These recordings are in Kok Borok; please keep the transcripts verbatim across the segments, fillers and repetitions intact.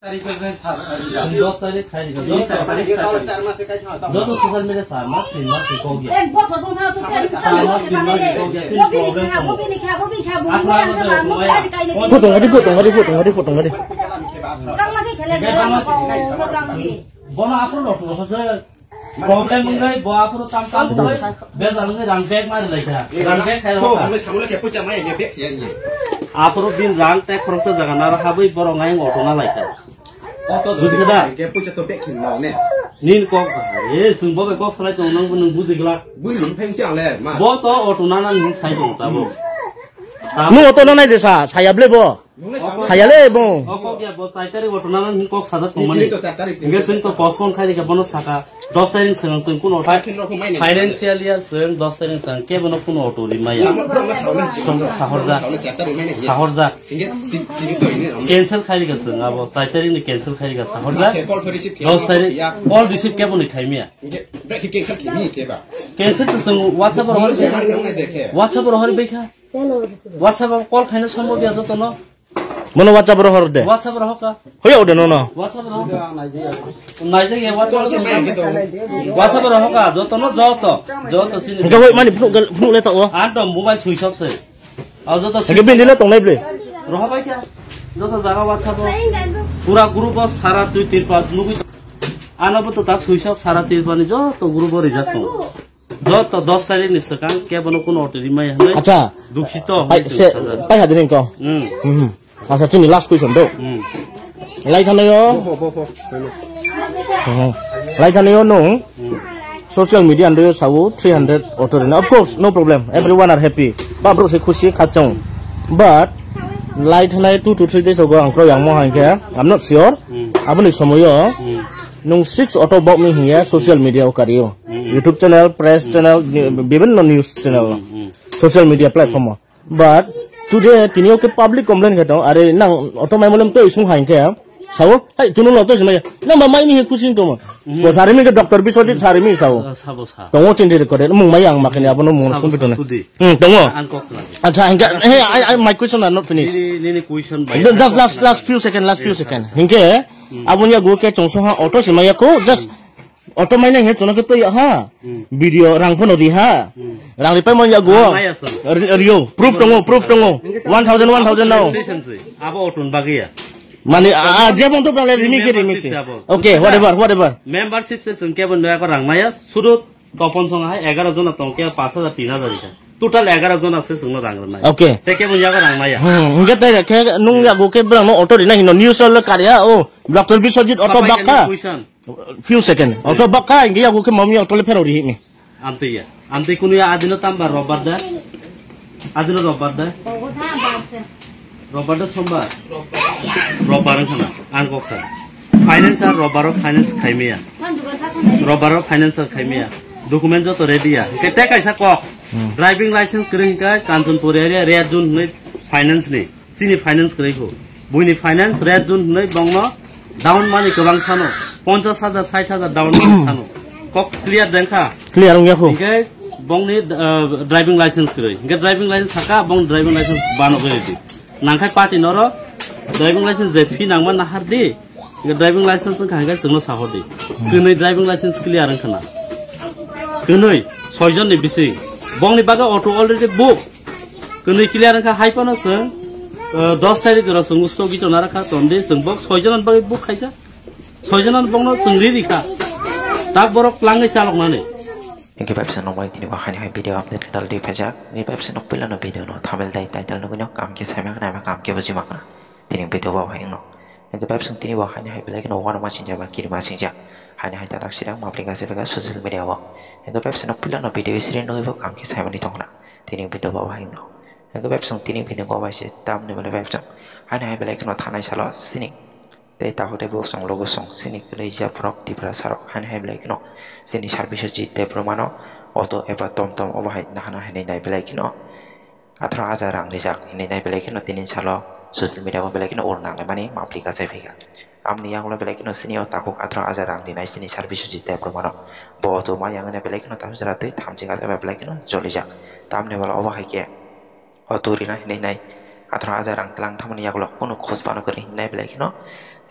Tarik ko jai sar, dos tarik khai rikha. Dos tarik. Joto social media sar mas, tin mas, kok ya. Ek bosor bong thang tu kan sar mas, tin mas, kok ya. Tin problem tong. Asal ano to, putong gadi, putong gadi, putong gadi, putong gadi. Bono apro rok tu hoje. Problem wngwi bo aphuru tam tam wngwi bejal wngwi rang bag mari laikha. Rang bag khai rokha. Aphuru bin rang tek khoroksa jaga naro habwi borok ngai auto na laikha. Auto bujikha da? Nini kok e, chwng bo bai kok salai tongo, nang bo nwng bujigwlak. Bo to auto na nang nwng sai tongo tabuk. Nwng auto na nai de sa, saya ble bo. Saya le bo. O kok ya bo char tarik auto na nang kok sajak tongmani. Hingke chwng to postpone khai rikha bono saka dos tarik swkang chwng kuno auto financial year chwng dos tarik swkang kebono kuno auto rimaya. Sahorjak. Sahorjak. Cancel khai rikha chwng abo char tarik ni cancel khai rikha sahorjak. Dos tarik call receive keboni khaimya. Cancel to chwng WhatsApp ro hor. WhatsApp ro hor bekha. WhatsApp o call khaina sombo biya jotono. Mono WhatsApp ro hor de. WhatsApp ro hoka. Hoya ode nono. WhatsApp ro hoka. Naijak ya WhatsApp ro hoka. WhatsApp ro hoka jotono joto. Joto sini. Hingke hoi mani phunuk gal, phunuk le to o. Ar to mobile switch off se. Ar joto. Hingke bindi le tongnai ble. Roho bai kya. Joto jaga WhatsApp o. Pura group o sara twi tirpa nugui. Ano bo to tak switch off sara tirpa ni joto group o rijak tongo. Joto dos tarik ni swkang kebono kuno auto rimaya hwnwi. Acha. Dukhito hwnwi. Pai, chwng se, sajak. Pai hadini ko. Hmm. Hmm. Acha, chini last question do. Hmm. Lai thanayo. Bo, bo, bo, bo. Hmm. Lai thanayo nung. Hmm. Social media ando sabu three hundred auto rina. Of course, no problem. Everyone are happy. Ba bro se khusi khachong. But lai thanai two to three days ago ang kro yang mo hangke. I'm not sure. Hmm. Aboni somoyo. Hmm. Nwng six auto bokni hingya social media o kario. Mm. YouTube channel, press channel, bibinno news channel, social media platform o. But today tini o ke public complaint khe tong, are nang auto mai molem to isung hai khe, sao, hai tunu lo to isung mai, nang ba mai mi he kuching tong. Bo sari mi ke Doctor Biswajit sari mi sao. Sabo sa. Tongo chindi recorded, mung mai ang makani abono mung sung bitone. Hmm, tongo. Acha, hingke, hey, I, I, my question are not finished. Nini, nini question bai. Just last, last few second, last few second. Hingke, aboni yago ke chongso ha auto se maya ko, just auto mai nai he chono ke to ya ha. Video rang phono ri ha. Rang ri pai mon yago. Rio, proof tongo, proof tongo. One thousand, one thousand nao. Abo auto ni bagwi ya. Mane, a, a, je bong to pale rimi ke rimi se. Okay, whatever, whatever. Membership se sengke bon ya ko rang maya, sudu Topon song hai egaroh jona tong khe paanch hajar tin hajar rikha. Total egaroh jona se chwngno rang rwnai. Okay. Te kebo yago rang maya. Hmm, hingke te khe nung yago khe borok no auto rina hino news le karya o Doctor Biswajit auto bakha. Few second. Auto bakha hingke yago khe mami auto le phero ri hini. Amtwi ya. Amtwi kunu ya adino tamba robbar da. Adino robbar da. Robbar da sombar. Robbar wngkha na, ang kok sa. Finance ar robbar o finance khaimaya. Robbar o finance ar khaimaya. Document joto ready ya. Hingke te kaisa kok. Hmm. Driving license kwrwi hingke Kanchanpur area red zone hwnwi finance ni. Chini finance kwrwi kho. Buini finance red zone hwnwi bongno down money kwbang sano. Ponchash hajar, sait hajar down money sano. Kok clear dengkha? Clear wngya kho. Hingke bongni, uh, driving license kwrwi. Hingke driving license saka, bong driving license bano kwrwi di. Nangkhai party noro driving license je phi nangma nahar di, driving license wngkha hingke chwngno sahor di. Kwnwi driving license clear wngkha na. Kwnwi, soi jonni bising. Bongni bagwi auto already book. Kwnwi clear wngkha hai phano chwng, eh, dos tarik oro chwng usto gito narakha tondi chwng bok soi jonna bagwi book khaijak. Soi jonna bongno chwng ri rikha. Tak borok langwi chaloknani. Hingke pepsi no bai tini bo haini hai video update kedal di phaijak. Ni pepsi no puila no video no thumbnail dai title no gwnyo kam khe saima khna eba kam khe bujima khna. Tini video bo hai no. Hingke pepsi tini bo haini hai belai no wano ma sinja ba kiri ma sinja. Haini hai tatak sida mapli gase bega social media bo. Hingke pepsi no puila no video siri no bo kam khe saima ni tongna. Tini video bo hai no. Hingke pepsi tini video bo bai se tam ni mele pepsi. Haini hai belai no thanai salo sini. Tei tabuk tei bwswng logo song chini kwrwi japrok Tiprasa rok haino hai belai kheno chini service o jit tei bwrwmano auto eba tom tom obo hai nahana hinwi nai belai kheno atharo hajar rang rijak hinwi nai belai kheno tini salo social media o belai kheno ur nang laimani mapli kachai phaikha. Amoni yangulo belai kheno chini o takhuk atharo hajar rang rinai chini service o jit tei bwrwmano bo auto ma yang wngya belai kheno tamni jora twi thamchi kachai bai belai kheno jolijak tamni wala obo hai khe. O twi rina hinwi nai atharo hajar rang tlang thamani yagulo kunu khosphano kwrwi hinwi nai belai kheno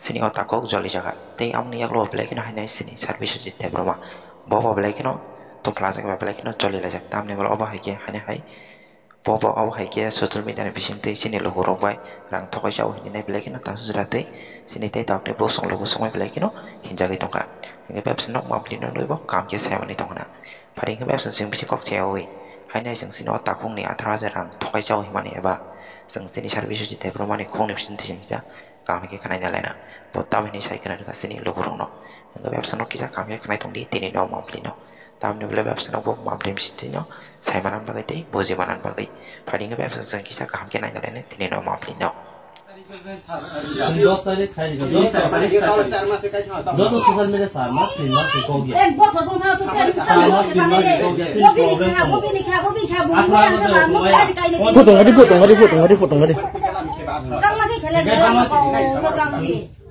Chini o takhuk joli jaga. Tei amoni yagulo belai kheno hainai chini Sir Biswajit Debbarma. Bo bo belai kheno tongphlajak ba belai kheno joli laijak. Tamni ulo obo hai khe hainai hai. Bo bo obo hai khe social media ni bisingtwi chini lukurok bai rang thokai chao hinwi nai belai kheno tang sujra tei chini tei dakni bosong luku songwi belai kheno hinjagwi tongkha. Hingkhe bebsano monthly no nwi bo kam khe saimani tongna. Phari hingkhe bebsano chwng bisi kok chayawi. Hainai chwng chini o takhukni atharo hajar rang thokai chao hinmani eba chwng chini Sir Biswajit Debbarmani khukni bisingtwi chwng kisa kaham khe khnai nalaina. Bo tamoni sai khna rwkha chini lukurokno. Hingkhe bebsano kisa kaham khe khnai tongdi tini no monthly no. Tamoni bole bebsano bo monthly bisingtwi no sai manan bagwi tei buji manan bagwi. Phari hingkhe bebsano chwng kisa kaham khe nai nalaina tini no monthly no. Dos tarik khai rikha, dos tarik khai rikha. Joto social media sa mas tin mas kok ya. Ek bosor bong thang tu. Sa mas tin mas kok ya, tin problem kamu. Asal ada. Putong gadi, putong gadi, putong gadi, putong gadi. Sang lagi khele de.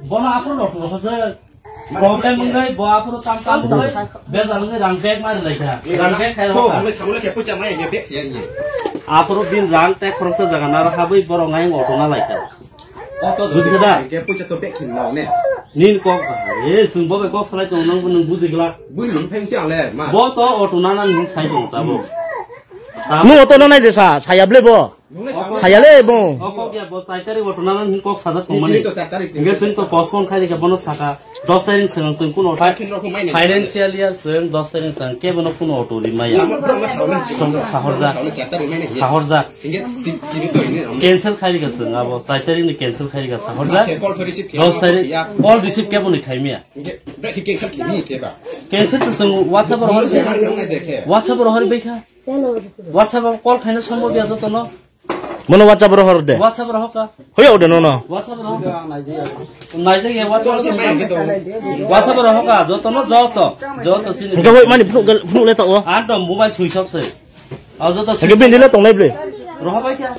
Bono apro lo tu hoje. Problem wngwi bo aphuru tam tam wngwi bejal wngwi rang bag mari laikha. Rang bag khai rokha. Aphuru bin rang tek khoroksa jaga naro habwi borok ngai auto na laikha. Bujikha da? Nini kok, eh, chwng bo bai kok salai tongo, nwng, nwng bujigwlak. Bo to auto nana nwng sai tongo tabuk. Nwng auto nanai de sa, saya ble bo. Hayale bo. O kok ya bo chai tarik o tonana hin kok sajak tongmani. Hingke chwng to postpone khai rikha bono saka dos tarik swkang chwng kuno financial year chwng dos tarik swkang ke bono kuno auto rimaya. Sahorjak. Sahorjak. Cancel khai rikha chwng abo chai tarik ni cancel khai rikha sahorjak. Dos tarik call receive ke boni khaimya. Cancel to chwng WhatsApp ro hor. WhatsApp ro hor bekha. WhatsApp ro call khaina sombo biya jotono. Mono WhatsApp ro hor de. WhatsApp ro hoka. Hoya ode nono. WhatsApp ro hoka. Naijak ya WhatsApp ro. WhatsApp ro hoka. Joto no joto. Joto sini. Hingke wai mani phunuk gel-, phunuk le to o. Ar dom mobile switch off se. Au joto. Hingke bindi le tonglai ble. Roha bai kya?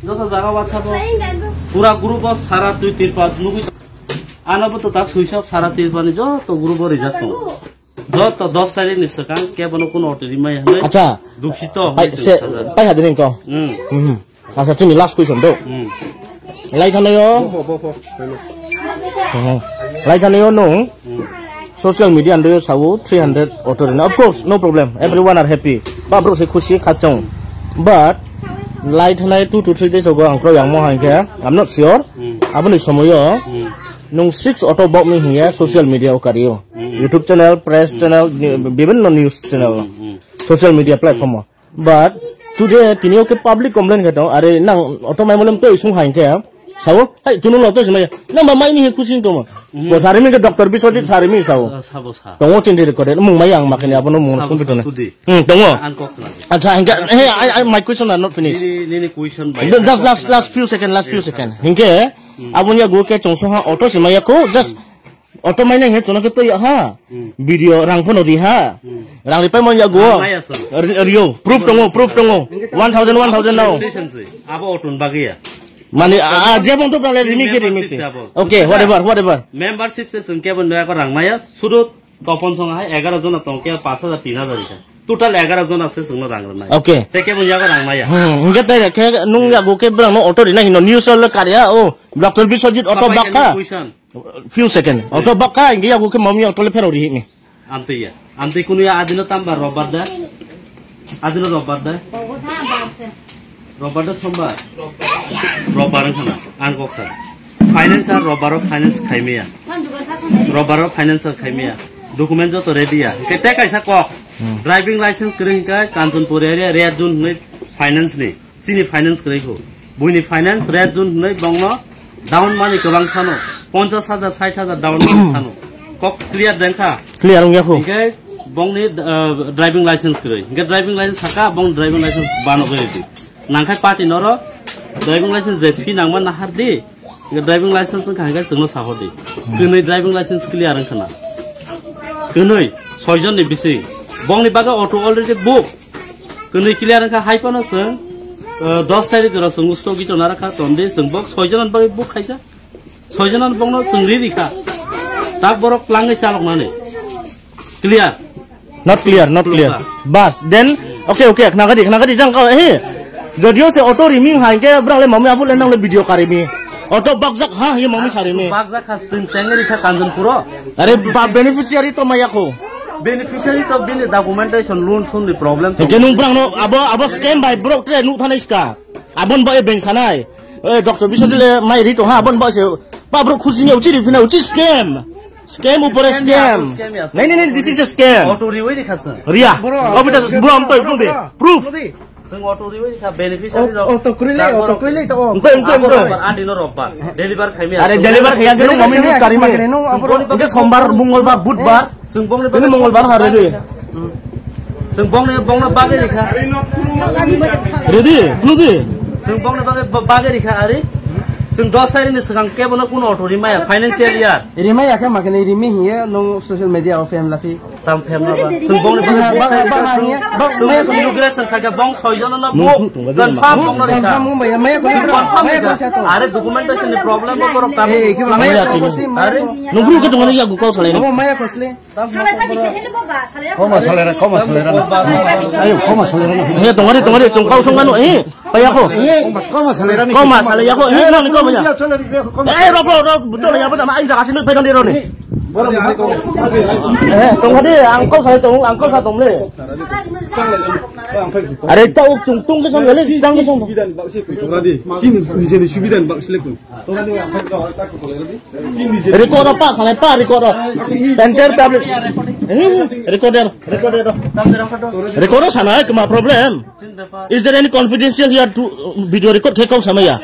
Joto jaga WhatsApp ro. Pura group o sara twi tirpa nugui. Ano bo to tak switch off sara tirpa ni joto group o rijak tongo. Joto dos tarik ni swkang kebono kuno auto rimaya hwnwi. Acha. Dukhito hwnwi se, chwng sajak. Pai hadini ko. Hmm. Hmm. Acha, chini last question do. Hmm. Lai thanayo. Bo, bo, bo, bo. Hmm. Lai thanayo no. Hmm. Social media ando sawo three hundred auto rina. Of course, no problem. Everyone are happy. Ba bro se khushi khachong. But lai thanai two to three days ago ang kro yang mo hangke. I'm not sure. Hmm. Aboni somoyo. Hmm. Nung six auto bok mi hiya social media o kario. Hmm. YouTube channel, press channel, ni-, bibinno news channel, hmm, social media platform o. But today tini o ke public complain khe tong, are nang auto mai molem to isung hain khe, sao, hai, tunu lo to simaya, nang ba mai mi he kusin tong. Hmm. Bo sari mi ke Doctor Biswajit sari mi sao. Ah, sabo sa. Tongo chindi recorded, mung mai ang makani abono mung sabo sung sa bitone. Tudi. Hmm, tongo. Ang kok na. Acha, hingga, hey, I, I, my question are not finished. Nini, nini question bai. Just last, last few second, last few second. Hingke, hmm, aboni yago ke chongso ha auto simaya ko, just auto mai nang he tono ke to ya ha. Hmm. Video rang phono ri ha. Hmm. Rang ri pai mon yago. Rang mai asam. Ri-, rio, proof tongo, proof tongo. One thousand, one thousand now. Registration se. Abo auto ni bagwi ya. Mane, a, a, je bong to pale rimi ke rimi se. Membership se abo. Okay, whatever, whatever. Membership se sengke bo noya ko rang maya, sudu Topon song hai egaroh jona tong khe pash hajar tin hajar rikha. Total egaroh jona se chwngno rang rwnai. Okay. Te kebo yago rang maya. Hmm, hingke te khe nung yago khe brang no auto rina hino news le karya o Doctor Biswajit auto bakha. Few second. Auto bakha hingke yago khe mami auto le phero ri hini. Amtwi ya. Amtwi kunu ya adino tamba robbar da. Adino robbar da. Robbar da sombar. Robbar wngkha na, ang kok sa. Finance ar robbar o finance khaimaya. Robbar o finance ar khaimaya. Document joto ready ya. Hingke te kaisa kok. Hmm. Driving license kwrwi hingke Kanchanpur area red zone hwnwi finance ni. Chini finance kwrwi kho. Buini finance red zone hwnwi bongno down money kwbang sano. Ponchas hajar, sait hajar down money sano. Kok clear dengkha. Clear wngya kho. Hingke bongni, uh, driving license kwrwi. Hingke driving license saka bong driving license bano kwrwi di. Nangkhai party noro driving license je phi nangma nahar di, driving license wngkha hingkhe chwngno sahor di. Kwnwi driving license clear wngkha na. Kwnwi, soijon ni bising. Bongni bagwi auto already book. Kwnwi clear wngkha hai phano chwng, uh, dos tarik oro chwng usto gito narakha tondi chwng bok soijon bagwi book khaisa. Soijon bongno chwng ri rikha. Tak borok langwi chaloknani. Clear? Not clear, not clear. Bas, then, okay, okay, khna gadi, khna gadi, jang kau, eh. Jodio se auto riming hai ke, brang le mami abu le nang le video karimi. Auto bakjak ha, ye mami sari me. Bakjak ha, chwng chengri kha Kanjanpuro. Are ba beneficiary to maya ko. Beneficiary to bini documentation loan sun ni problem to. Ke nung brang no, abo, abo scam bai bro tre nuk thanai ska. Abon ba e bank sanai. Eh, Doctor Biswajit le mai ri to ha, abon ba se. Ba bro khusi ne uchi ri phina uchi scam. Scam upore scam. Scam ya, scam ya. Nahi, nahi, nahi, this is a scam. Auto riwi ri khasang. Ria. Bro, obita bro, bro, bro, bro. Proof. Chwng auto riwi kha beneficiary rok. Auto kwrwi le, auto kwrwi le to. Ntoi, ntoi, ntoi. Andi no robbar. Deliver khaimi. Are deliver khaya, gero mami news kari me. Engke sombar, mongolbar, budbar. Chwng bongni bagwi mongolbar ha ready. Chwng bongni, bongni bagwi rikha. Ready? Khuludi? Chwng bongni bagwi, bagwi rikha ari. Chwng dos tarikh ni swkang kebono kuno auto rimaya, financial year. Rimaya khe makhe rimi hiye no social media o fame lafi. Tam phem na ba. Chwng bongni ba, ba, ba, ba, ba, ba, ba, inauguration khaikha bong soi jono na bo. Confirm bongno rikha. Confirm bongno rikha. Confirm rikha. Are documentation ni problem bo borok tam. Eh, ke maya ko si, are nungru ke tongani ya gukau salai. Bo maya ko sle. Salai pa dikhe hele bo ba, salai. Koma salai ra, koma salai ra. Ayo, koma salai ra. He tongani, tongani, chwng kau songmano, eh. Paya ko. Koma salai ra ni. Koma salai ya ko. Eh, nang ni koma ya. Eh, rok, rok, rok, buto ya, buto, ma, inja kasih nuk pegang dia ni. Eh, tong hadi, angkol saya tong, angkol saya tong le. Are tau tung tung ke song le, jang ke song. Subidan bak si, tung hadi. Sini, di sini subidan bak si le pun. Record apa, sana apa record. Enter tablet. Eh, recorder, recorder. Record sana, kema problem. Is there any confidential here to, uh, video record khe kau samaya?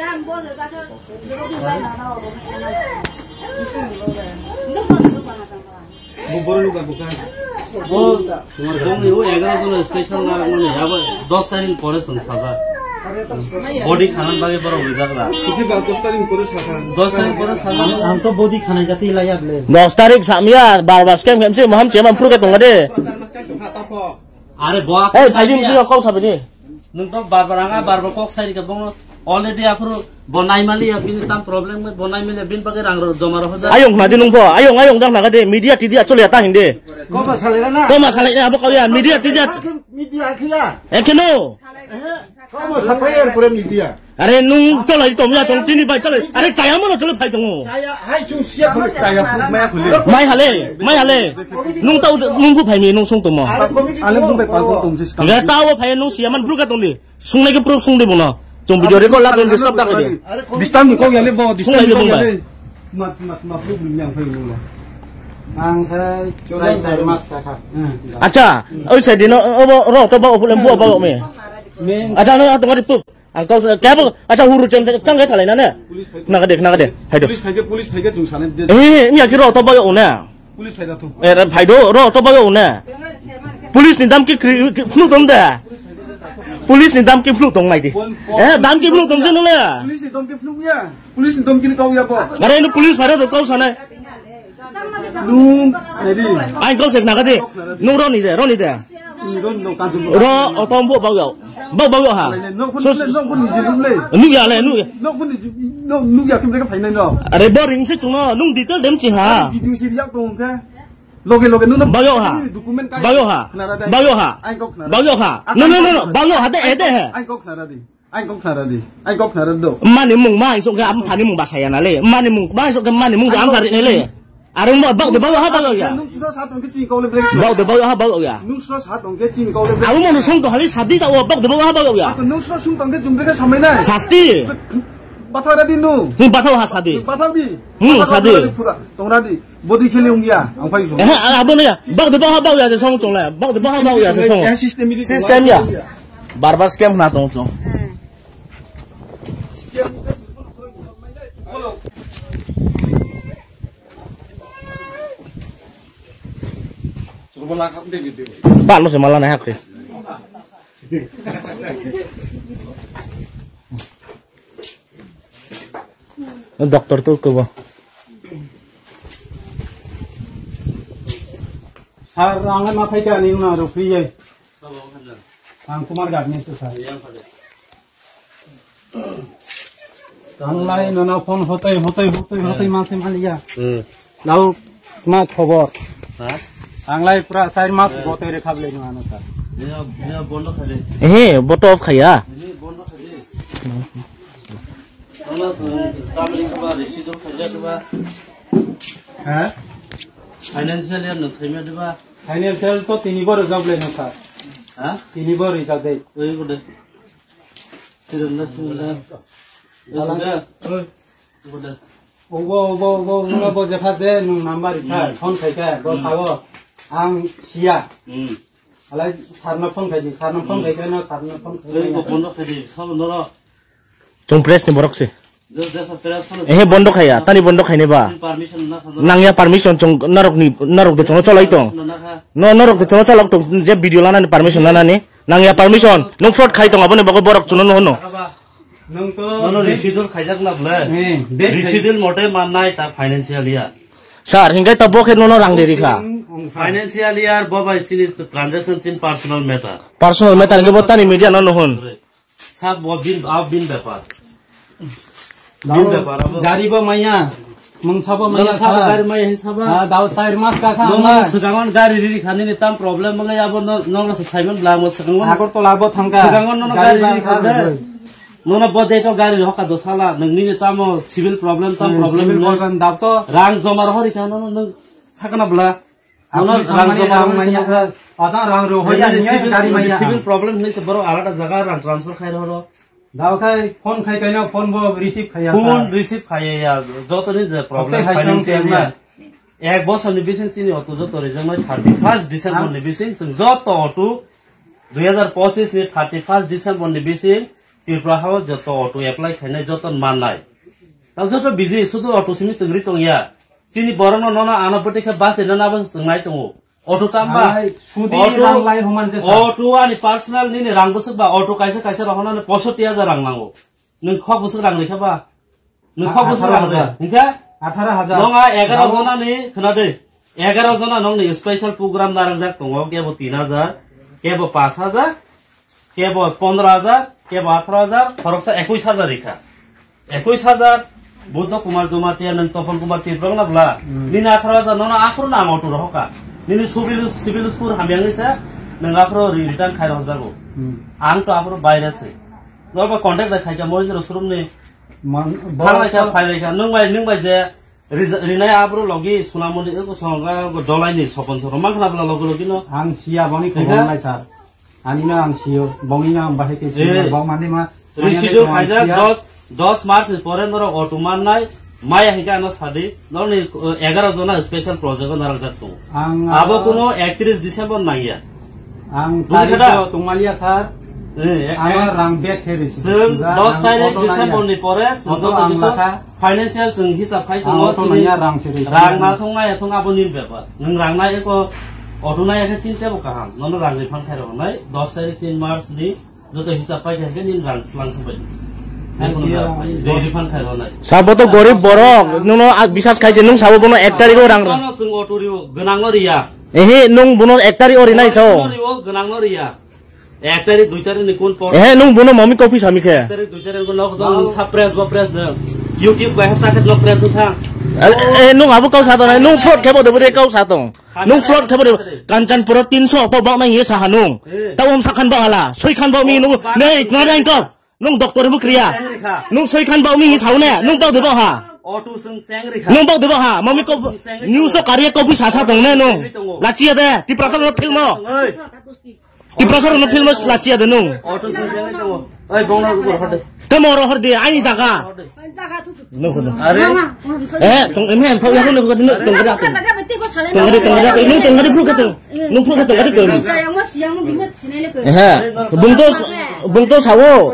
Bo, bongni o egaroh jon special narakmani, abo dos tarikh pore chwng sajak. Body khanan bagwi borok rijak ra. Dos tarikh pore sajak. Ang to body khanai jati laya ble. Dos tarikh samya, bar bar scam khamse, maham chema phuru ka tonga de. Are bo. Hey, phaidi musi kau sabini. Nwng to bar bar anga bar bar kok sai rikha bongno already aphuru bo naimali ya bini tam problem bo naimali ya bini bagwi rang ro joma ro hoja. Ayong khna di nung pho, ayong, ayong jak naga de, media tidi achole ya ta hindi. Koma salai na. Koma salai na abo kau ya, media tidi. Media khiya. Ekhe no. Koma sapai er pura media. Are nung cholai tom ya tong chini bai cholai. Are chaya mono cholai phai tongo. Chaya, hai chung sia khole chaya phuk maya khole. Mai hale, mai hale. Nung tau nung bu phai mi nung sung tomo. Ale bu bai pal tong si. Ga tau phai nung sia man bru ka tong di. Sungnai ke proof sung de bono. Chong video record la don disturb ta ke. Disturb ni kok ya le bo, disturb ni kok ya le. Mat, mat, mat, proof ni yang phai bono. Ang khai chai sai mas ta kha. Acha, oi sai dino, obo, ro to ba opulem bu ba me. Acha, no, to ngari proof. Ang kau sa, kaya bo, acha huru chang, chang ke salai na ne. Naga de, naga de. Hai do. Police phai ke, police phai ke chung sanai je. Eh, mi akhi ro to ba o na. Police phai da thu. Eh, phai do, ro to ba o na. Police ni dam ki kri, ki, phnu tom da. Police ni dam ki phnu tong mai di. Eh, dam ki phnu tom se no le. Police ni dam ki phnu ya. Police ni dam ki kau ya bo. Are no police phai da to kau sanai. Nung, ready. Ai kau sek naga de. Nung ro ni de, ro ni de. Ro, otom bo bau yau. Bau bau yau ha. Nok pun, nok pun ni jilum le. Nuk ya le, nuk ya. Nok pun ni ji-, nok, nuk ya kim de phai nai no. Are boring se chungo, nung detail dem chi ha. Video si yak tong khe. Loge loge nung. Bau yau ha. Document kai. Bau yau ha. Bau yau ha. Ai kok na. Bau yau ha. No, no, no, no. Bau yau ha de, eh, de he. Ai kok na di. Ai kok khna di. Ai kok khna do. Mani mung ma isok ke am thani mung basaya na le. Mani mung ma isok ke mani mung jang sari ne le. Are mo bak de bak ha bak ya. Nung sro sa tong ke chini kau le bre. Bak de bak ha bak ya. Nung sro sa tong ke chini kau le bre. Abu mo song to hali sadi ta o bak de bak ha bak ya. Nung sro sung tong ke jumbre ke samai nai. Sasti. Bathara di nu. Hum bathau ha sadi. Bathau di. Hum sadi. Pura tong ra di. Body kheli ungya, ang phai song. Eh, abo ne ya. Bak de bak ha bak ya se song chong la. Bak de bak ha bak ya se song. Eh, system ini system ya. Bar bar scam na tong chong. Ban mo se mala na hak ke. Doctor tu ke bo. Sir, ang ma phai ka ni na ro free ye. Ang Kumar Ghat ni sir. Ang lai no na phone hotai, hotai, hotai, hotai ma se maliya. Hmm. Nau ma khobor. Ha? Ang lai pura sir mas bote re khable no ano sir. Niya, niya bondo khale. Eh, boto of khaya. Niya bondo khale. Tamni ba receipt khaijak ba. Ha? Financial year no saima diba? Financial to tini bo rwjak le no sir. Ha? Tini bo rwjak de. Oi gode. Siranda siranda. Oi gode. Obo obo obo obo bo jepha je nung number ikha phone khaikha bo sao ang siya. Hmm. Alai sarno phone khaidi, sarno phone khaikha no sarno phone khaikha. Oi bo bondo khaidi, sabo noro. Chung press ni borok se. Ehe, bondo khaya, tani bondo khaini ba? Nangya permission chung narok ni, narok de chungno cholai tong. No, narok de chungno cholok tong, je video lanani permission lanani. Nangya permission, nung fraud khai tong aboni bagwi borok chungno no hono. Nono reschedule khaijak na bole. Reschedule mote mannai ta financial year. Sir, hingai ta bo khe nono rang de rikha. Financial year bo bai sini transaction chin personal matter. Personal matter hingai bo tani media no no hon. Sab bo bin, ab bin bepar. Bin bepar abo. Gari bo maya. Mung sabo maya sabo gari maya hi sabo. Ha, dao sair mas ka kha. Nong segangon gari riri khani ni tam problem mangai abo nong se saiman bla mo segangon. Agartala bo thangka. Segangon nono gari riri khande. Nono bo de to gari hoka do sala nang ni tamo civil problem tam problem. Civil problem dab to. Rang joma rohori khano nang sakana bla. Nono rang joma rang manya. Ada rang ro hoya ni civil, gari manya. Civil problem hinwi se borok alada jaga rang transfer khai rohoro. Dao khai phone khai kaino phone bo receive khaiya. Phone receive khaiya ya. Joto ni je problem financial ya. Ek bosor ni bising chini auto joto rijak mai thirty first December ni bising chwng joto auto dui hazar pochis ni thirty first December ni bising Tripura hao joto auto apply khainai joto mannai. Ta joto busy sudu auto simi chwng ri tongya. Chini borokno nono ano bwtwi khe bus eno nabo se chwngnai tongo. Auto tamba? Ai, sudi rang lai human je sa. Auto ani personal nini rang bwswk ba auto kaisa kaisa rohornani posotti hajar rang nango. Nwng khok bwswk rang rikha ba? Nwng khok bwswk rang rikha? Atharo hajar. Nonga egaro jona ni khna de. Egaro jona nongni special program narwkjak tongo, kebo tin hajar, kebo pash hajar. Kebo pondro hajar, kebo atharo hajar, khoroksa ekwis hajar rikha. Ekwis hajar, Buddha Kumar Jamatia nwng Topon Kumar Tripura wngna bwla? Nini atharo hajar nono aphuru no ang auto rohokha. Nini civil, civil score hamyangwi se nwng aphuru ri-, return khai rohorjago. Ang to aphuru baire se. Norba contact bai khaikha Mohindra showroom ni. Thanglai kha, phailai kha. Nwng bai, nwng bai je rija-, rinai abro logi sunamoni eko songa go dolai ni sopon sopon. Mang khna bwla logi logi no. Ang siya boni khobor lai sir. Ani no ang siyo. Boni no ang bahai ke siyo. Bong mani ma. Receipt khaijak dos, dos March ni pore norok auto mannai. Maya hingke ano sadi. Norni, eh, egaro jona special project o narwkjak tongo. Abo kuno ektris December nangya. Ang tari tongmaliya sir. Ano rang bag khe risi. Chwng dos tarik December ni pore chwng joto kisa financial chwng hisab khai tongo. Rang na thong nai thong abo nini bepar. Nwng rang nai eko auto nai khe chinte bo kaham. Nono rang refund khai rok nai dos tarik tin March ni joto hisab pai khe nini rang lang thong bai. Sabo to gorib borok, nwngno bisas khaise, nwng sabo bono ek tarikh o rang rang. Chwng auto riyo gwnang no riya. Ehe, nwng bono ek tarikh o rinai sao. Gwnang no riya. Ek tarikh, dui tarikh ni kun por? Ehe, nwng bono mami kopi sami khe? Ek tarikh, dui tarikh no nok dong, sa press bo press de. YouTube bai sa khet no press thang. Eh, nwng abo kau sa tong, nwng fraud khe bo de bo de kau sa tong. Nwng fraud khe bo de, Kanchanpur o tinso to bak nang ye sa ha nwng. Ta um sa khan ba hala, soi khan ba mi nwng, nei, tna dang kau. Nwng doctor bo kriya. Nwng soi khan ba mi sao ne, nwng bak de ba ha. Auto seng seng rikha. Nwng bak de ba ha, mami kau news o kariya kopi sa sa tong ne nwng. Lachiya de, Tiprasa no film o. Tiprasa rokno film lachia de nwng. Auto song jani tongo. Oi, bongno rubor hode. Tamo rohor de, ani jaga. Are. Eh, tong em hem thok ya, tong gadi, tong gadi, tong gadi, tong gadi, tong gadi, tong gadi, tong gadi, tong gadi, tong gadi, tong gadi. Eh, bungto, bungto sawo.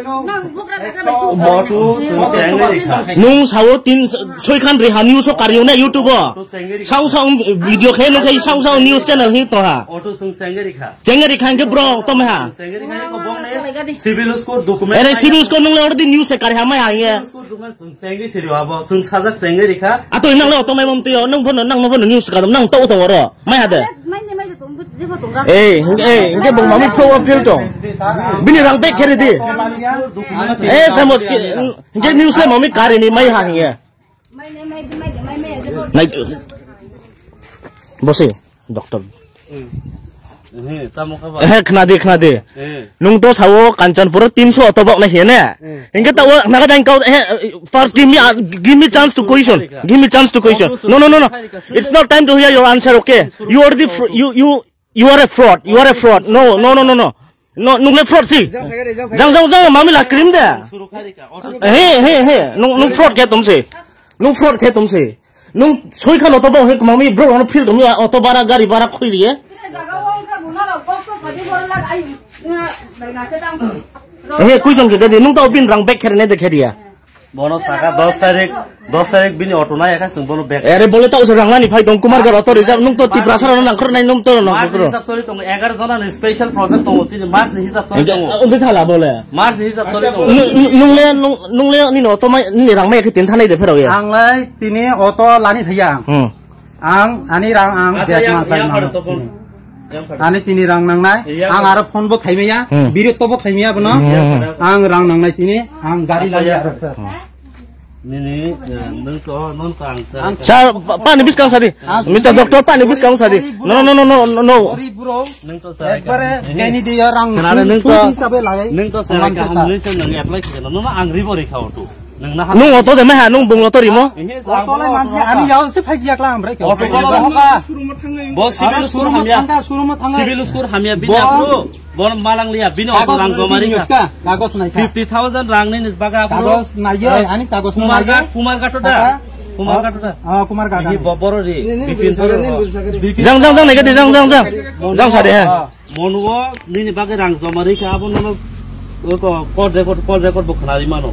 Motu, sengri kha. Nwng sawo tin, soi khan rihani uso kariyo na YouTube o. Sengri kha. Sao sao video khe, nwng khe sao sao news channel hi to ha. Auto song sengri kha. Chengri kha hingke bro, tome ha. Sengri kha ko bong ne civil score document. Ere civil score nung le already news se kari ha mai ha ye. Civil score document sung sengri siri abo sung sajak sengri kha. Ato nang le tome bom tiyo, nang bono, nang bono news ka nang to to oro. Mai ha de. Mai ne mai de tong, je bo tong ra. Eh, hingke, eh, hingke bong mami pro appeal tong. Bini rang bek khere di. Eh, tamo ski, hingke news le mami kari ni mai ha hingke. Nai, bosi, doctor. He, tamo kha ba? He, khna di, khna di. He. Nung to sao Kanchanpur o tinso auto bok na he ne? He. Hingke ta o naga dang kau, he, first give me, uh, give me chance to question. Sorry, ka. Give me chance to question. Auto No, no, no, no. Sorry, ka. It's not time to hear your answer, okay? Sorry, You are the fr-, auto. you, you, you are a fraud. You are a fraud. No, no, no, no, no. No, nung le fraud si. Jang, jang, jang, mami la cream de. Suru khai di ka. Auto. He, he, he. Nung, nung fraud khe tum si. Nung fraud khe tum si. Nung soi kha auto bok he mami bro no feel tum ya auto bara gari bara khoi riye. He, kuison khe de nung to bin rang back khe ne de khe dia. Bono saka dos tarik, dos tarik bini auto nai kha chwng bono back. Ere bole ta usah rang nani phai tong Kumar gar auto reserve nung to Tiprasa rano nang khro nai nung to nang March khro. Hisab sori tong egaroh jona ni special project tong chini March ni hisab sori tong. Undi thala bole. March ni hisab sori tong. Nung le nung le ni no to mai ni rang mai khe tin thanai de phero ya. Ang lai tini auto lani phaiya. Hmm. Ang ani rang ang Asa jek yang, ma yang khai pada mano. Topon. Yang pada. Ani tini rang nangnai. Iya, ang pada. Aro phone bo khaimaya. Hmm. Biri to bo khaimaya bono. Hmm. Iya, pada. Ang rang nangnai tini. Ang gari Asa lagi yang aro pada. Sir. Nini, eh, nung to, nung to ang sa. Ang Sir, pa-, pani biskang sadi. Ang Mister Doctor, pani biskang sadi. Sorry, bro. No, no, no, no, no, no. Sorry, bro. Nung to sa. Ekbare, eh, gani dia rang. Kenapa su-, nung to? Suit hisabe lagai. Nung to sa. Aman ka sa. Nung sa nung apply khe. No, no, ang ribo rikha auto. Nung na ha. Nung auto de mai ha, nung bung auto rimo. Auto lai mansi ani yao se phai jiak lang bre. Auto ko hoka. Bo civil school hamya. Showroom thangka, showroom thangka. Civil school hamya bini Bo- aku. Bon malang liya bini auto Kagos rang nai jomari di ka. Ka, kagos nai ka. Fifty thousand rang ni baga aku. Kagos nai ye, ani kagos Kumar nai ye. Ga-, Kumar Gato da. Saka. Kumar Gato da. Ah, Kumar Gato. Ini bo-, boro ri. Ini, ini Bipin bujhakari, boro. Ini bujhakari. Bipin. Jang, jang, jang, nai ka di, jang, jang, jang. Jang sa de ha. Ah. Mono nini bagwi rang joma rikha abo nono ko call record, call record bo khwnari mano.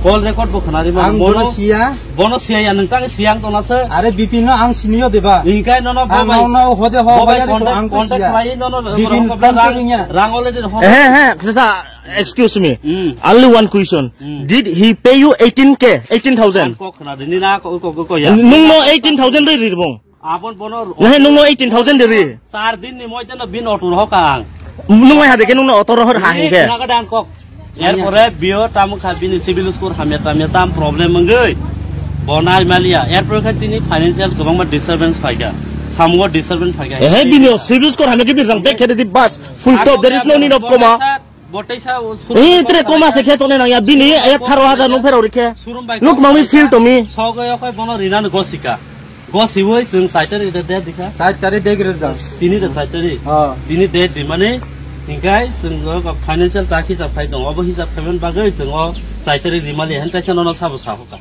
Call record bo khwnari mano. Ang bono siya. Bono siya ya, nang tang siya ang tona se. Are B P no ang siniyo deba. Ingkai nono bobai. Ang no hode ho, bobai contact, ang contact khlai nono B P rang, rang already ho. He he, sasa, excuse me. Hmm. Only one question. Hmm. Did he pay you eighteen K, eighteen thousand? Ang kok khwnari ni na ko, ko, ko, ko ya. Nung no eighteen thousand ri ribong. Abon bono Nahe nungno eighteen thousand de ri. Char din ni moidhe no bin auto rohor ka ang. Nung hai hade ke nungno auto rohor ha hingke. Naga dan kok. Erpore bio tamu kha bini civil score hamya tamya tam problem wngwi. Bonai maliya. Erpore kha chini financial kwbangma disturbance phaikha. Samungo disturbance phaikha. Ehe bini civil score hamya ke bi rang back khe di bas. Full stop. There is no need of comma. Bo teisa o Eh, tre koma se khe tone nang ya bini atharo hajar nung phero rikhe. Nuk mami feel to me. Sogo yo koi bono rina no gosika. Gosiwoi chwng saitar ida de dikha. Saitar de gre jang. Tini de saitar. Ha. Tini de di mane. Hingkai chwng go financial ta hisab khai dong. Obo hisab khaiman bagwi chwng o saitar rimali hen taisa nono sabo sahoka.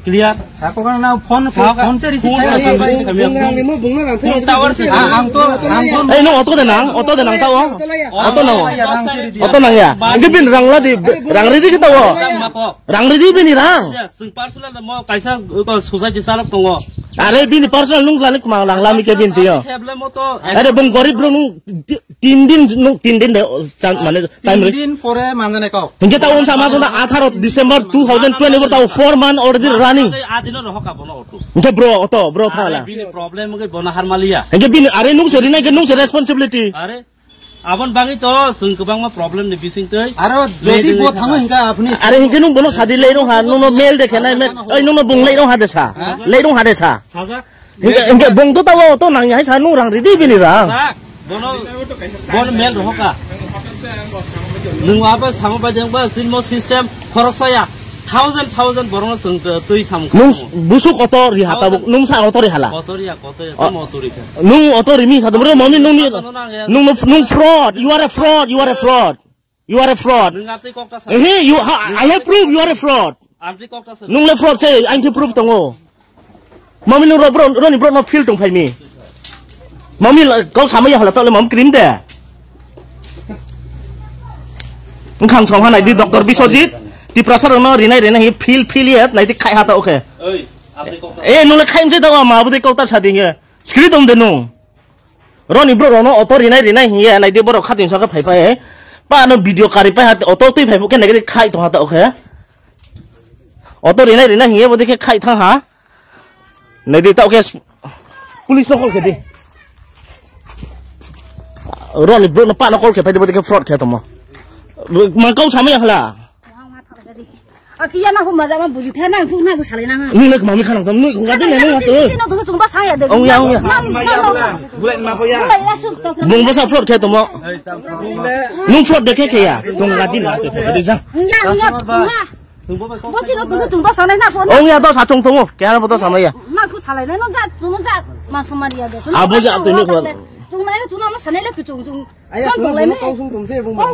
Clear? Sako kan na phone, Sako phone se receive phone khai. Receive khai. Bung ang limo bung na rang phone tower se. Ah, ang to, ang to. Eh, no, auto de nang, auto de nang tao. Auto nang. Auto nang ya. Ingke bin rang la di, rang ridi kita wo. Rang ridi bini rang. Ya, sing personal mo kaisa ko society salok tongo. Are bini personal nung lani kuma rang lami ke bin tiyo. Are bung gorib bro nung Tin din, no, tin din de, oh, chan, mane, time re. Tin din pore manjane kok. Hingke ta unsa ma jona atharo December two thousand twenty-four ta four month already running. Adino roho ka bono auto. Hingke bro, auto, bro, thala. Bini problem ke bono harmaliya. Hingke bini, are nung se rinai ke nung se responsibility. Are, abon bangi to, sung kebang ma problem ni bising tei. Aro, jodi bo thango hingka apni. Are hingke nung bono sadi lei rong ha, nung no mail de khenai mail, oi nung no bung lei rong ha de sa. Lei rong ha de sa. Sajak. Hingke, hingke bung to tawo to nang ya sa nung rang ridi bini rang. Sak, bono, bono mel rohoka. Nung abo samo bai jeng ba, sin mo system, khorok saya, thousand, thousand borong sung tui sam. Nung busuk auto ri ha tabuk, nung sa auto ri hala. Auto ri ya, auto ya, tamo auto ri kha. Nung auto ri mi sa tabuk, mami nung ni, nung, nung fraud, you are a fraud, you are a fraud. You are a fraud. Nung atui kok ta sa. Eh, you ha, I have proof you are a fraud. Atui kok ta sa. Nung le fraud se, ang ki proof tongo. Mami nung ro, bro, roni bro no feel tong phai mi. Mami la, kau sama ya hala tole mam cream de. Nkhang song hanai di Doctor Biswajit, Tiprasa rok no rinai rinai hi feel feel yet nai di khai hata oke. Oi, atui kok ta. Eh, nung le khai mse da ma bu de kok ta sa di nge. Screen dong de nung. Roni bro rono auto rinai rinai hiye nai di borok khating saka phai phai. Pa no video kari pai ha auto twi phai khe nai khai tong ha ta oke. Auto rinai rinai hiye bo dikhe khai thang ha. Nai di ta oke. Police no call khe di. Roni bro no pa no call khe phai di bo dikhe fraud khe tomo. Ma kau samya hla. Aki ya na ko maja ma buji kha na, ku na ko salai na ha. Nung nak mami khanang tam, nung ko gadin na nung to. Sino to chungba saya de. Ong ya, ong ya. Mang, mang, mang. Bulai ma ko ya. Bulai ya, suk to. Bung basa fraud khe tomo. Nung fraud de khe khe ya. Tong gadin na to. Gadin sa. Ya, ya. Bo sino to chungba salai na ko. Ong ya, to sa chong tongo. Kya na bo to sama ya. Ma ko salai na no ja, chungba ja. Ma somari ya de. Abo ya to ni ko. Chungba ya, chungba ma sanai le ku chung chung. Aya, sung bung kong sung tum se, bung bung.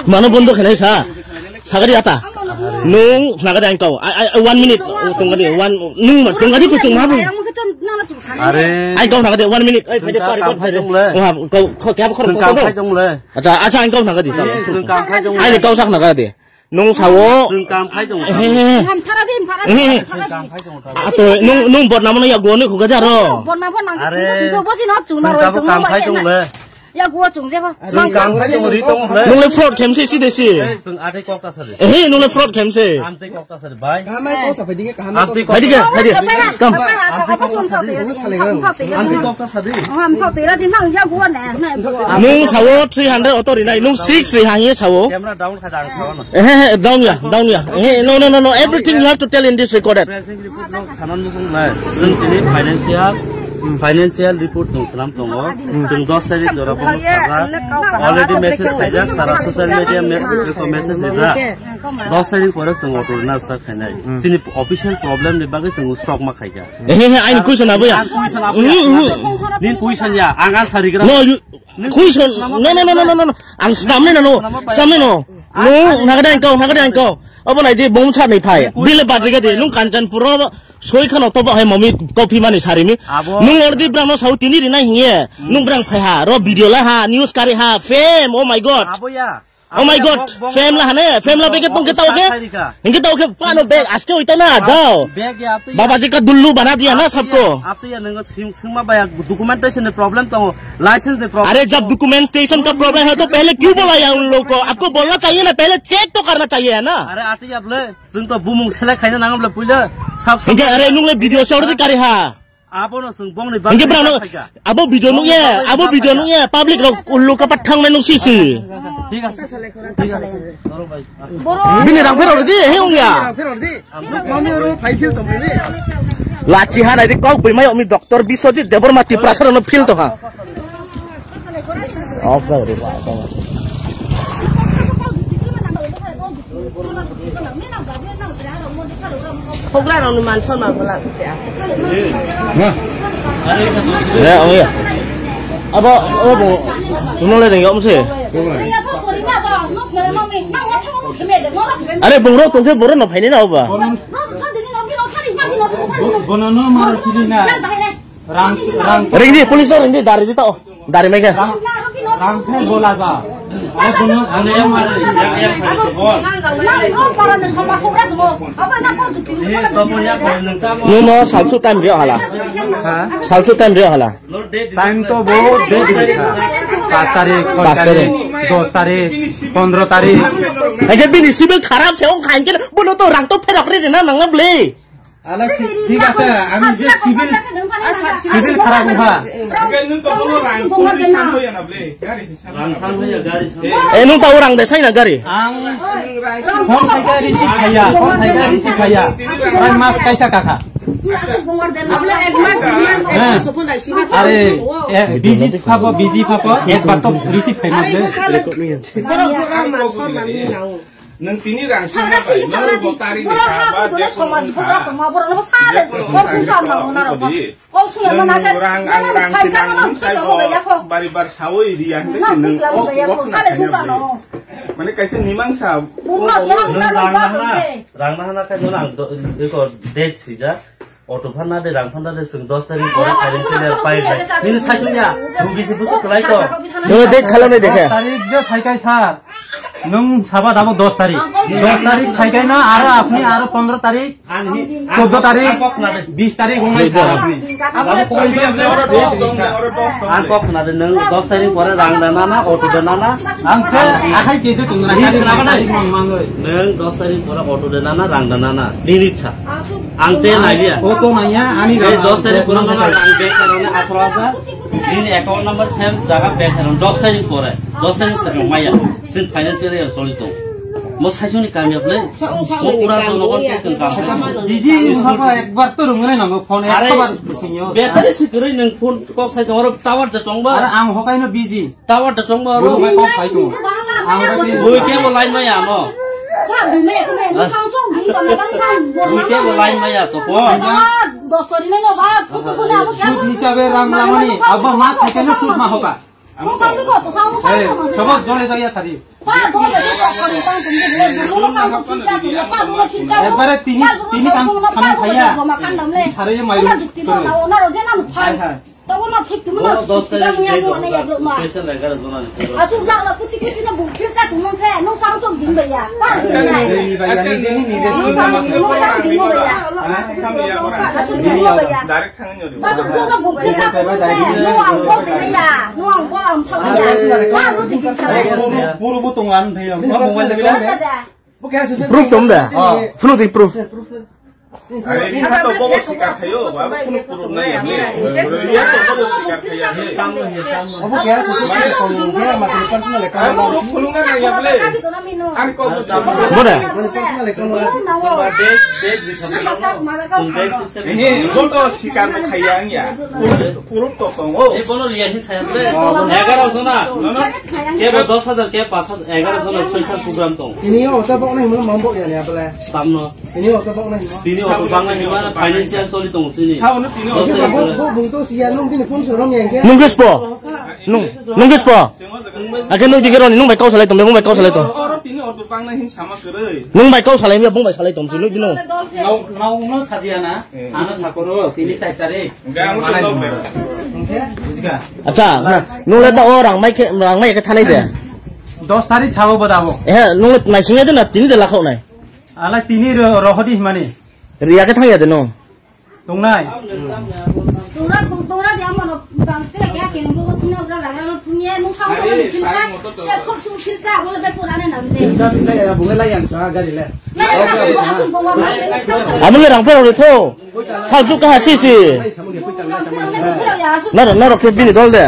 Mano bondo khenai sa. Sagari ata. Nung nagade ang kau. Ai, ai, one minute. Oh, tungadi, one, nung ma, tungadi kuchung ma bung. Are. Ang kau nagade, one minute. Ai, phai de, par, par, phai de. Wah, kau, kau, kya, kau, kau, kau. Acha, acha, ang kau nagade. Ai, kau sak nagade. Nung sao. Chwng kam khai tongo. Eh, eh, eh. Hamthara di, hamthara di, eh, eh, hamthara di. Ato, nung, nung botnamo no yago ni khuga jaro. Botnamo nang. Are. Chwng bo sino chwng chwng na roi tabo chwng kam khai tongo le. Yago chwng je ba. Chwng kam khai tongo, ri tongo le. Nung le fraud khem se si de si. Eh, chwng ate kok ta sa de. Eh, nung le fraud khem se. Amte kok ta sa de, bai. Kaham ai kok sa phai ding, kaham ai kok sa phai ding. Phai ding, phai ding. Kam. Amte kok ta sa de. Nung sao three hundred auto rinai, nung six ri hang ye sao. Camera down khai dang sao na. Eh, eh, down ya, down ya. Eh, no, no, no, no. Everything you have to tell in this recorded. Tracing report no sanan musung nai. Sung tini financial, financial report no sanan tongo. Sung dos tarik jora bono saja. Already message khaijak, sara social media me-, message khaijak. Dos tarik pore sung auto na start khainai. Sini official problem ni bagwi sung stock ma khaijak. Eh, eh, eh, aini question abo ya. Ang question abo ya. Mm, mm. Nin question ya, ang answer rigra. No, you, question. No, no, no, no, no, no, no. Ang snam ni no. Snam ni no. No, nagade ang kau, nagade ang kau. Abo nai di bom sa ni phai. Bile bat riga di. Nung Kanchanpur ro soi khano to ba hai mami coffee mani sarimi. Abo. Nung ordi brang no sau tini ri nai hiye. Nung brang phai ha. Ro video la ha, news kari ha, fame. Oh my God. Abo ya. Oh my God, fame la hane, fame la beke tong ke tau ke. Hingke tau ke pano bag aske oi tau na, jao. Bag ya, apni ya. Baba ji ka dullu bana diya na sabko. Apni ya, apni ya, nang sing, sing ma baya documentation ni problem tongo, license ni problem. अरे, जब डॉक्यूमेंटेशन का प्रॉब्लम है, तो पहले क्यों बुलाया उन लोगों को? आपको बोलना चाहिए ना, पहले चेक तो करना चाहिए, है ना? अरे, आते आप ले, sing to bumung select khaina nang le puila, sab sab. Hingke, अरे, nung le video shot di kari ha. Abono sung bongni bangni. Hingke brano, abo video nung ye, abo video nung ye, public rok ullu kapat thang nai nung sisi. Thik ase. Thik ase. Bini rang phero di, he ung ya. Mami oro phai phil tong ni. Lachi ha nai di kok bui mai omi doctor Biswajit Debbarma Tiprasa no phil to ha. Off ka ri ba. Hokla rokni man sonna bwla. Ya, oh ya. Abo, abo, chumole deng yom se. Are, bung rok tongke boro no phaini na oba. Bono no maro kiri na. Rang, rang. Ring di, police rok ring di, dari di tao. Dari mai khe. Rang, rang khe bola ja. Ane yang mana? Yang, yang mana? Bol. Nung no salsu time rio hala. Ha? Salsu time rio hala. Time to bahut de. Pas tarik, soy tarik, dos tarik, pondro tarik. Eke bini sibil kharap se ong khain ke, bono to rang to pherok ri na nang na ble. Ala, thik, thik ase, ami je civil, civil khara bungha. Eh, nung tao rang de sai na gari? Ang phone thaika receive khaya, phone thaika receive khaya. Pai mas kaisa kaka. Eh, are, eh, busy phabo, busy phabo, ek bar to receive khai mas de. Nung tini rang sangma bai, nung bo tari ni ka ba, je kono wngkha. Kol sung ya mana khe. Nung rang, ang rang sinang, nung sai bo bari bar sawi di ya, hingke nung ok, ok na kanya beli. Mane kaisa nimang sa. Nung rang na hana, rang na hana khe nung ang do, iko date sija. Auto phanna de, rang phanna de, chwng dos tarik pore kairing clear pai le. Nini sai chwng ya, bugi se busa kwlai to. Nung date khala nai dekhe. Tarik je phai kai sir. Nung saba dabo dos tarik. Dos tarik phai kai na, aro apni aro pondro tarik, choddo tarik, bis tarik ong nai sir apni. Abo koi. Ang kok khna de, nung dos tarik pore rang da nana, auto da nana. Ang khe akhai ke de tong na, tarik mang mang oi. Nung dos tarik pore auto da nana, rang da nana. Nini cha. Ang te naiya. O to naiya, ani. Ei dos tarik pore mano ang bank karone atharo hajar. Nini account number same jaga bank karone dos tarik pore. Dos tarik saka maya. Sin financial year choli tong. Mo saisoni kamya ble. Mo pura to nogon ke kang. Biji sabo ekbar to rungre nango phone. Are, ekso bar singyo. Battery si kwrwi nwng phone kok sai tongro, tower da tongba. Are ang hokai no biji. Tower da tongba ro. Bui kok sai to. Ang hokai no. Bui ke bo line maya mo. Bui ke bo line maya to ko. Sud hisabe rang lamani, abo mas haikhe no sud ma hoka. Ang sa ko to sa ko sa. Eh, sobo dole jaya sari. Ekbare tini, tini kam samung khaiya. Sari ye mai. Hai, hai. Special egaroh jona ni. Ei, bhaiya, nije, nije, nije. Direct thangwi nyo di. Puro bo tong lan thai. Mobile da. Proof tong da? Phunu di proof. Are ni ha to bobo sikar khayo, ba phunu proof nai ya. Ya to bobo sikar khayo. Abo kaya sese tong ya, ma personal account. Abo phunu na ya ble. Ani ko. Boda. Personal account. Ini joto sikar khaiya ang ya. Puruk to tongo. Ei bono liya hin saya ble. Egaroh jona. Kebo dos hajar, kebo paanch hajar, egaroh jona special program tong. Ini o sa bok nai mo mambo ya ni abla. Samno. Ini o sa bok nai mo. Tini o bang nai ma financial choli tong sini. Sa ono tini o. Bo bo bung to siya nung bini phone sorom ya ke. Nung ke spo. Nung, nung ke spo. Ake nung dikero ni nung bai kau salai tong, nung bai kau salai tong. Oro tini o bang nai hin sama kwrwi. Nung bai kau salai mi bung bai salai tong sini dino. Nau nau no sadia na. Ano sakoro tini sai tarik. Acha, nung le da o rang mai khe, rang mai khe thanai de. Dos tarik sao bo dabo. Eh, nung le naising ya de na tini de lakhok nai. Ala tini ro rohodi himani. Riya khe thang ya de no. Tongnai. Tora tora de amo no tang te ya ke no thuna ura lagra no thunye nung sao no thilcha. Te khop su thilcha amo le tora ne nam de. Thilcha thilcha ya bunge lai yang sa gari le. Amo le rang phero le tho. Salsuk kaha sisi. Naro, naro khe bini dol de.